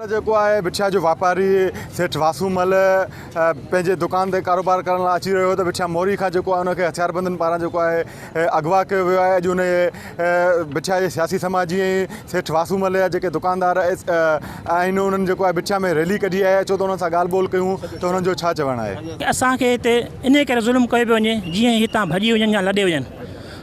جيڪو آهي بٺيا جو واپاري سيٺ واسومل پنهنجي دڪان تي ڪاروبار ڪرڻ لاء اچي رهيو هو ته بٺيا موري کان جيڪو آهي ان کي هٿياربندن پاران جيڪو آهي اغوا ڪيو ويو آهي اڄ ان بٺيا جي سياسي سماجي ۽ سيٺ واسومل جا جيڪي دڪاندار آهن انهن جيڪو آهي بٺيا ۾ ريلي ڪڍي آهي اچو ته انهن سان ڳالهه ٻولهه ڪيون ته انهن جو ڇا چوڻ آهي. اسان کي هتي انهي ڪري ظلم ڪيو پيو وڃي جيئن هتان ڀڄي وڃن يا لڏي وڃن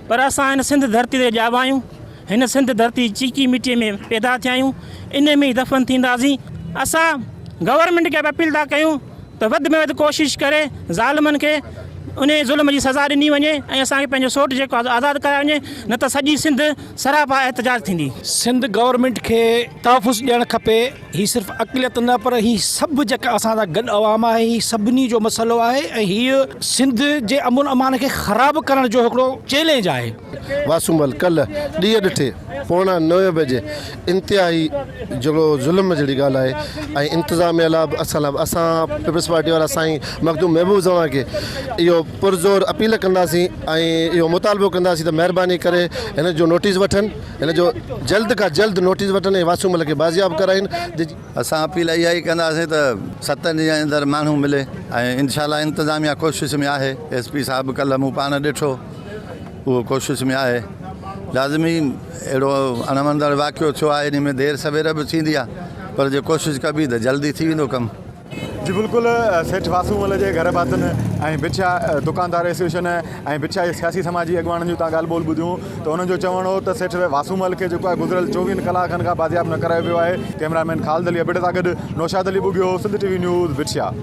پر اسان هن سنڌ ڌرتي تي ڄاوا آهيون هن سنڌ ڌرتي جي چيڪي مٽيء ۾ پيدا ٿيا آهيون، انهي ۾ ئي دفن ٿينداسين. اسان گورنمينٽ کي به اپيل ٿا ڪيون ته وڌ ۾ وڌ ڪوشش ڪري ظالمن کي انهي ظلم جي سزا ڏني وڃي ۽ اسان کي پنهنجو سوٽ جيڪو آهي آزاد ڪرايو وڃي نه ته سڄي سنڌ سراپا احتجاج ٿيندي. سنڌ گورنمينٽ کي تحفظ ڏيڻ کپي هي صرف اقليت نه پر هي سڀ جيڪا اسان سان گڏ عوام آهي هي سڀني جو مسئلو آهي ۽ هي سنڌ جي امن امان کي خراب ڪرڻ جو هڪڙو چئلينج آهي. واسومل ڪلهه ڏينهن ڏٺي پوڻا نوين بجي انتهائي جهڙو ظلم جهڙي ڳالهه آهي ۽ انتظاميه لاء به اسان لاء به اسان پيپلز پارٽي وارا سائين مخدوم محبوب زمان کي اهو پرزور اپيل ڪنداسين ۽ اهو مطالبو ڪنداسين ته مهرباني ڪري هن جو نوٽيس وٺن هن جو جلد کان جلد نوٽيس وٺن ۽ واسومل کي بازياب ڪرائين. اسان اپيل اها ئي ڪنداسين ته ستن ڏينهن جي اندر ماڻهو ملي ۽ انشاء الله انتظاميه ڪوشش ۾ آهي ايس پي صاحب ڪلهه مون پاڻ ڏٺو اهو ڪوشش ۾ آهي لازمي اهڙو اڻوڻندڙ واقعو ٿيو آهي ان ۾ دير سوير به ٿيندي آهي پر جي ڪوشش ڪبي ته جلدي ٿي ويندو ڪم. جي بلڪل سيٺ واسومل جي گهر ڀاتين ۽ بڇيا دڪاندار ايسوسيئيشن ۽ بڇيا جي سياسي سماجي اڳواڻن جون تان ڳالهه ٻولهه ٻڌيون ته انهن جو چوڻ هو ته سيٺ واسومل کي جيڪو آهي گذريل چوويهن ڪلاڪن کان بازياب نه ڪرايو ويو آهي ڪئميرا مين خالد علي ابڙي سان گڏ Naushad Ali Bughio Sindh T V news Bhithiya.